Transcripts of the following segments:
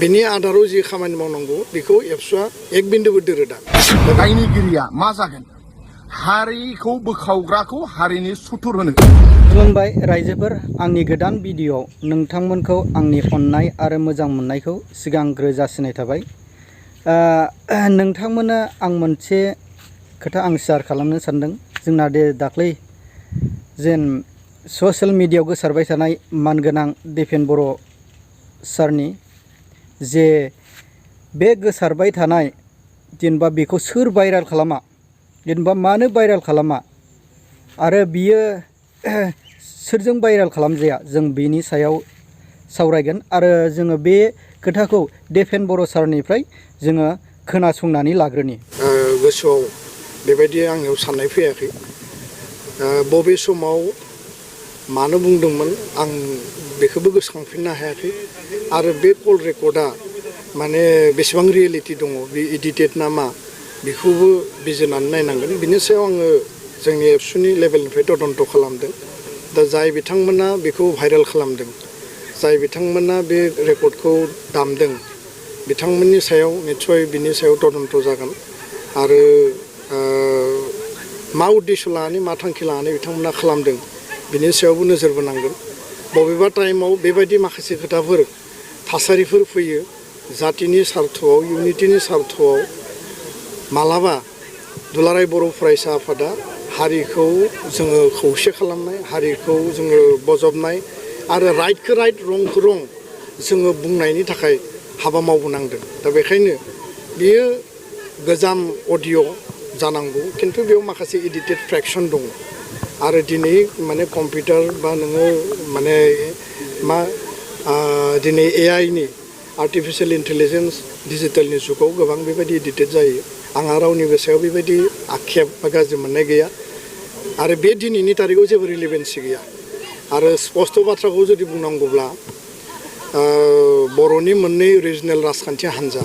बिनि आदाराव जि खामानि मावनांगौ बेखौ एबसुआ एक बिन्दुबो दोरोदा दायनिगिरिया मा जागोन हारिखौ बोखावग्राखौ हारिनि सुथुर होनो खुलुमबाय रायजोफोर आंनि गोदान भिडिअ नोंथांमोनखौ आंनि अननाय आरो मोजां मोननायखौ सिगांग्रो जासिनाय थाबाय नोंथांमोननो आं मोनसे खोथा आं शेयार खालामनो सानदों जोंना दाख्लै जेन ससियेल मिडियायाव गोसारबाय थानाय मानगोनां दिपेन बर' सारनि जे बे गोसारबाय थानाय जेनेबा बेखौ सोर भाइरेल खालामा जेनेबा मानो भाइरेल खालामा आरो बियो सोरजों भाइरेल खालामजाया जों बेनि सायाव सावरायगोन आरो जोङो बे खोथाखौ दिपेन बर' सारनिफ्राय जोङो खोनासंनानै लाग्रोनि गोसोआव बेबायदि आंनियाव साननाय फैयाखै बबे समाव मानो बुंदोंमोन आं बेखौबो गोसोखांफिननो हायाखै आरो बे कल रेकर्डआ माने बेसेबां रियेलिटि दङ बे एडिटेड ना मा बेखौबो बिजिरनानै नायनांगोन बिनि सायाव आङो जोंनि एबसुनि लेभेलनिफ्राय तदन्त खालामदों दा जाय बिथांमोना बेखौ भाइरेल खालामदों जाय बिथांमोना बे रेकर्डखौ दामदों बिथांमोननि सायाव निस्सय बिनि सायाव तदन्त जागोन आरो मा उद्देश्य लानानै मा थांखि लानानै बिथांमोना खालामदों बिनि सायावबो नोजोर बोनांगोन बबेबा टाइमाव बेबायदि माखासे खोथाफोर थासारिफोर फैयो जातिनि सार्थआव इउनिटिनि सार्थआव मालाबा दुलाराय बर' फरायसा आफादा हारिखौ जोङो खौसे खालामनाय हारिखौ जोङो बजबनाय आरो राइटखौ राइट रंखौ रं जोङो बुंनायनि थाखाय हाबा मावबोनांदों दा बेखायनो बियो गोजाम अडिअ जानांगौ खिन्थु बेयाव माखासे एडिटेड फ्रेक्सन दङ आरो दिनै माने कम्पिउटार बा नोङो माने मा दिनै एआइनि आर्टिफिशियेल इन्टेलिजेन्स डिजिटेलनि जुगाव गोबां बेबायदि एडिटेड जायो आंहा रावनिबो सायाव बेबायदि आक्षेप बा गाज्रि मोननाय गैया आरो बे दिनैनि तारिखआव जेबो रिलेभेन्सि गैया आरो स्पष्ट बाथ्राखौ जुदि बुंनांगौब्ला बर'नि मोननै रिजनेल राजखान्थि हान्जा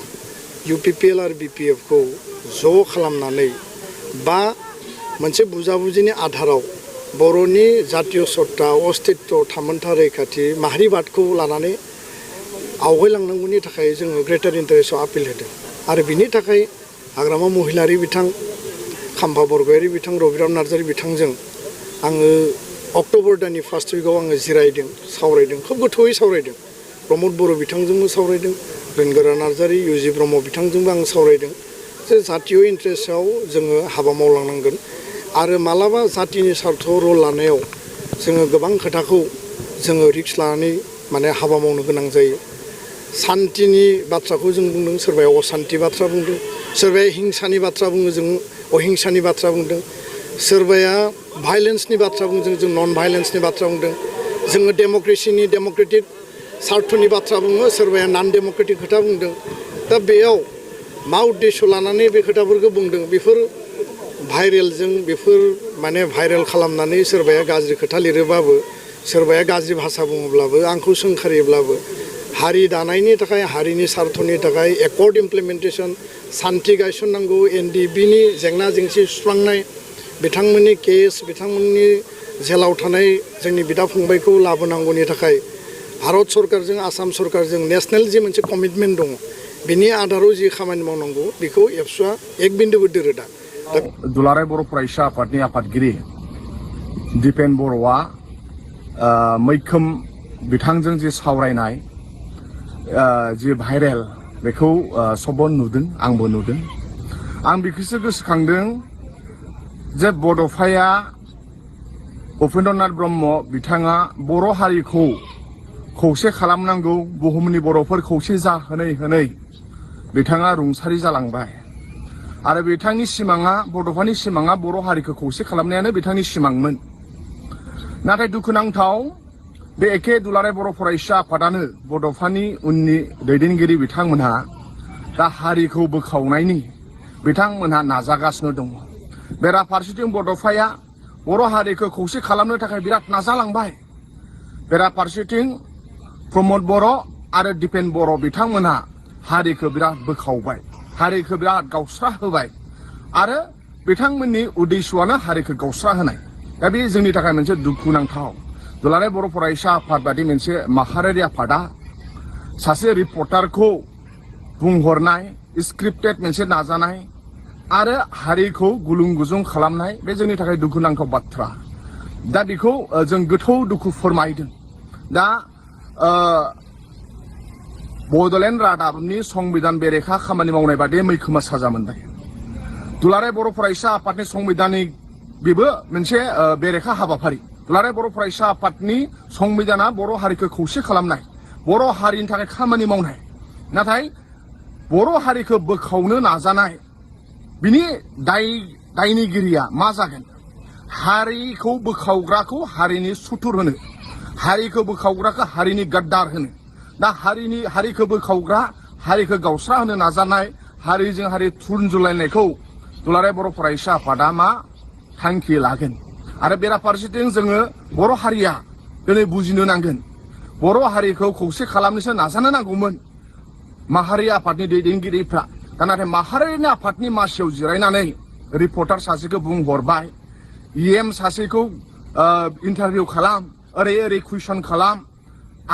इउपिपिएल आरो बिपिएफखौ ज' खालामनानै बा मोनसे बुजाबुजिनि आधाराव बर'नि जातीय सत्ता अस्तित्व थामोन्था रैखाथि माहारिबादखौ लानानै आवगायलांनांगौनि थाखाय जोङो ग्रेटार इन्टारेस्टआव आपिल होदों आरो बिनि थाखाय हाग्रामा महिलारि बिथां खाम्फा बरगयारि बिथां रबिराम नार्जारि बिथांजों आङो अक्ट'बर दाननि फार्स्ट उइकआव आङो जिरायदों सावरायदों खोब गोथौयै सावरायदों प्रमद बर' बिथांजोंबो सावरायदों बेंगरा नार्जारि इउजि ब्रह्म बिथांजोंबो आं सावरायदों जे जातीय इन्टारेस्टआव जोङो हाबा मावलांनांगोन आरो मालाबा जातिनि सार्थआव रल लानायाव जोङो गोबां खोथाखौ जोङो रिक्स लानानै माने हाबा मावनो गोनां जायो सान्तिनि बाथ्राखौ जों बुंदों सोरबाया असान्ति बाथ्रा बुंदों सोरबाया हिंसानि बाथ्रा बुङो जों अहिंसानि बाथ्रा बुंदों सोरबाया भाइलेन्सनि बाथ्रा बुंदों जों नन भाइलेन्सनि बाथ्रा बुंदों जोङो डेम'क्रेसिनि डेम'क्रेटिक सार्थनि बाथ्रा बुङो सोरबाया नन डेम'क्रेटिक खोथा बुंदों दा बेयाव मा उद्देश्य लानानै बे खोथाफोरखौ बुंदों बेफोर भाइरेलजों बेफोर माने भाइरेल खालामनानै सोरबाया गाज्रि खोथा लिरोबाबो सोरबाया गाज्रि भाषा बुङोब्लाबो आंखौ सोंखारियोब्लाबो हारि दानायनि थाखाय हारिनि सार्थनि थाखाय एकर्ड इमप्लिमेन्टेसन सान्थि गायसननांगौ एनडिबिनि जेंना जेंसि सुस्रांनाय बिथांमोननि केस बिथांमोननि जेलाव थानाय जोंनि बिदा फंबायखौ लाबोनांगौनि थाखाय भारत सरकारजों आसाम सरकारजों नेसनेल जि मोनसे कमिटमेन्ट दङ बिनि आधाराव जि खामानि मावनांगौ बेखौ एबसुआ एक बिन्दुबो दोरोदा दुलाराय बर' फरायसा आफादनि आफादगिरि दिपेन बर'आ मैखोम बिथांजों जि सावरायनाय जि भाइरेल बेखौ सबबो नुदों आंबो नुदों आं बेखौसो गोसोखांदों जे बड'फाया उपेन्द्रनाथ ब्रह्म बिथाङा बर' हारिखौ खौसे खालामनांगौ बुहुमनि बर'फोर खौसे जाहोनै होनै बिथाङा रुंसारि जालांबाय आरो बिथांनि सिमाङा बड'फानि सिमाङा बर' हारिखौ खौसे खालामनायानो बिथांनि सिमांमोन नाथाय दुखुनांथाव बे एखे दुलाराय बर' फरायसा आफादानो बड'फानि उननि दैदेनगिरि बिथांमोनहा दा हारिखौ बोखावनायनि बिथांमोनहा नाजागासिनो दङ बेराफारसेथिं बड'फाया बर' हारिखौ खौसे खालामनो थाखाय बिराद नाजालांबाय बेराफारसेथिं प्रमद बर' आरो दिपेन बर' बिथांमोनहा हारिखौ बिराद बोखावबाय हारिखौ बिराद गावस्रा होबाय आरो बिथांमोननि उद्देश्यआनो हारिखौ गावस्रा होनाय दा बे जोंनि थाखाय मोनसे दुखुनांथाव दुलाराय बर' फरायसा आफाद बादि मोनसे माहारियारि आफादा सासे रिपर्टारखौ बुंहरनाय स्क्रिप्टेड मोनसे नाजानाय आरो हारिखौ गुलुं गुजुं खालामनाय बे जोंनि थाखाय दुखुनांथाव बाथ्रा। दा बेखौ जों गोथौ दुखु फोरमायदों। दा बड'लेण्ड रादाबनि संबिधान बेरेखा खामानि मावनाय बादि मैखोमा साजा मोनबाय। दुलाराय बर' फरायसा आफादनि संबिधानिक बेबो मोनसे बेरेखा हाबाफारि। दुलाराय बर' फरायसा आफादनि संबिधाना बर' हारिखौ खौसे खालामनाय, बर' हारिनि थाखाय खामानि मावनाय। नाथाय बर' हारिखौ बोखावनो नाजानाय बिनि दायनिगिरिया मा जागोन? हारिखौ बोखावग्राखौ हारिनि सुथुर होनो, हारिखौ बोखावग्राखौ हारिनि गद्दार होनो। दा हारिखौ बोखावग्रा, हारिखौ गावस्रा होनो नाजानाय, हारिजों हारि थुनजुलायनायखौ दुलाराय बर' फरायसा आफादा मा थांखि लागोन? आरो बेराफारसेथिं जोङो बर' हारिया दिनै बुजिनो नांगोन, बर' हारिखौ खौसे खालामनोसो नाजानो नांगौमोन माहारि आफादनि दैदेनगिरिफ्रा। दा नाथाय माहारिनि आफादनि मासियाव जिरायनानै रिपर्टार सासेखौ बुंहरबाय, सासेखौ इन्टारभिउ खालाम, ओरै कुइसन खालाम,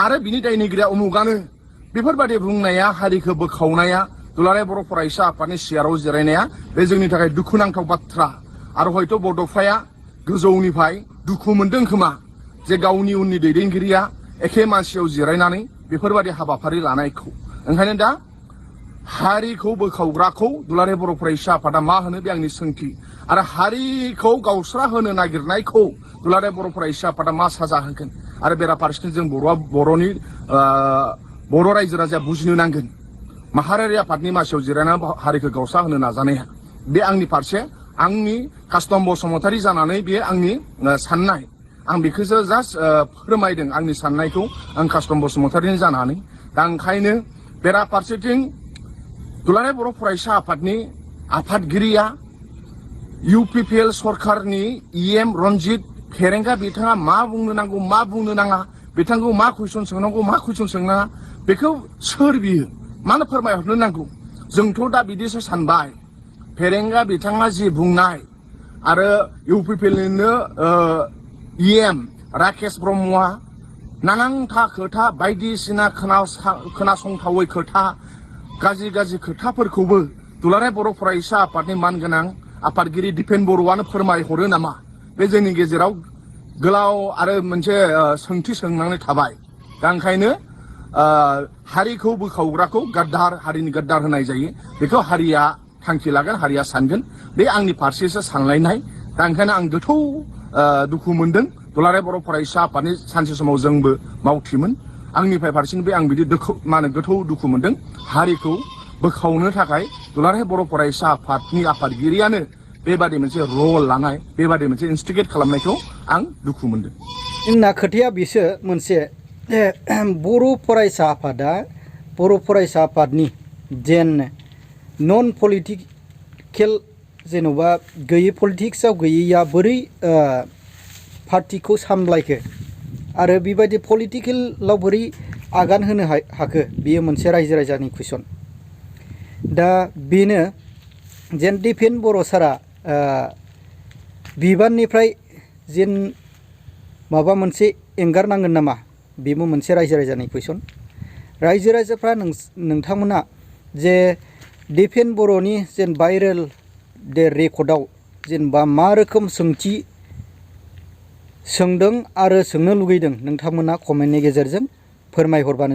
आरो बिनि दायनिगिरिया उमुगानो। बेफोरबादि बुंनाया, हारिखौ बोखावनाया, दुलाराय बर' फरायसा आफादनि सियाराव जिरायनाया बे जोंनि थाखाय दुखुनांथाव बाथ्रा। आरो हयथ' बड'फाया गोजौनिफ्राय दुखु मोनदों खोमा जे गावनि उननि दैदेनगिरिया एखे मासियाव जिरायनानै बेफोरबादि हाबाफारि लानायखौ। ओंखायनो दा हारिखौ बोखावग्राखौ दुलाराय बर' फरायसा आफादा मा होनो बे आंनि सोंथि। आरो हारिखौ गावस्रा होनो नागिरनायखौ दुलाराय बर' फरायसा आफादा मा साजा होगोन? आरो बेराफारसेथिं जों बर' रायजो राजाया बुजिनो नांगोन, माहारियारि आफादनि मासियाव जिरायनानै हारिखौ गावस्रा होनो नाजानाया बे आंनि फारसे, आंनि कास्टम बसुमतारी जानानै बे आंनि साननाय। आं बेखौसो जास्ट फोरमायदों, आंनि साननायखौ आं कास्टम बसुमतारीनि जानानै। दा ओंखायनो बेराफारसेथिं दुलाराय बर' फरायसा आफादनि आफादगिरिया UPPL सरकारनि रन्जित फेरेंगा, बिथाङा मा बुंनो नांगौ, मा बुंनो नाङा, बिथांखौ मा कुइसन सोंनांगौ, मा कुइसन सोंनाङा, बेखौ सोर बियो? मानो फोरमायहरनो नांगौ? जोंथ' दा बिदिसो सानबाय, फेरेंगा बिथाङा जि बुंनाय आरो UPPLनिनो राकेश ब्रह्मआ नानांथा खोथा, बायदिसिना खोनासंथावै खोथा, गाज्रि खोथाफोरखौबो दुलाराय बर' फरायसा आफादनि मानगोनां आफादगिरि दिपेन बर'आनो फोरमायहरो नामा? बे जोंनि गेजेराव गोलाव आरो मोनसे सोंथि सोंनानै थाबाय। दा ओंखायनो हारिखौ बोखावग्राखौ गद्दार, हारिनि गद्दार होनाय जायो। बेखौ हारिया थांखि लागोन, हारिया सानगोन। बे आंनि फारसेसो सानलायनाय। दा ओंखायनो आं गोथौ दुखु मोनदों। दुलाराय बर' फरायसा आफादनि सानसे समाव जोंबो मावथिमोन। आंनिफ्राय फारसेनिफ्राय आं बिदि गोथौ दुखु मोनदों। हारिखौ बोखावनो थाखाय दुलाराय बर' फरायसा आफादनि आफादगिरियानो बेबादि मोनसे रल लानाय, बेबादि मोनसे इन्स्टिगेट खालामनायखौ आं दुखु मोनदों। जोंना खोथाया बिसो मोनसे, बर' फरायसा आफादनि जेन नन पलिटिकेल, जेन'बा गैयै, पलिटिक्सआव गैयैया बोरै पार्टिखौ सामलायखो आरो बेबायदि पलिटिकेलाव बोरै आगान होनो हाखो, बेयो मोनसे रायजो राजानि कुइसन। दा बेनो जेन दिपेन बर' सारा बिबाननिफ्राय जेन माबा मोनसे एंगारनांगोन नामा, बेबो मोनसे रायजो राजानि कुइसन। रायजो राजाफ्रा नोंथांमोना जे दिपेन बर'नि जेन भाइरेल रेकर्डआव जेनेबा मा रोखोम सोंथि सोंदों आरो सोंनो लुगैदों, नोंथांमोना कमेन्टनि गेजेरजों फोरमायहरबानो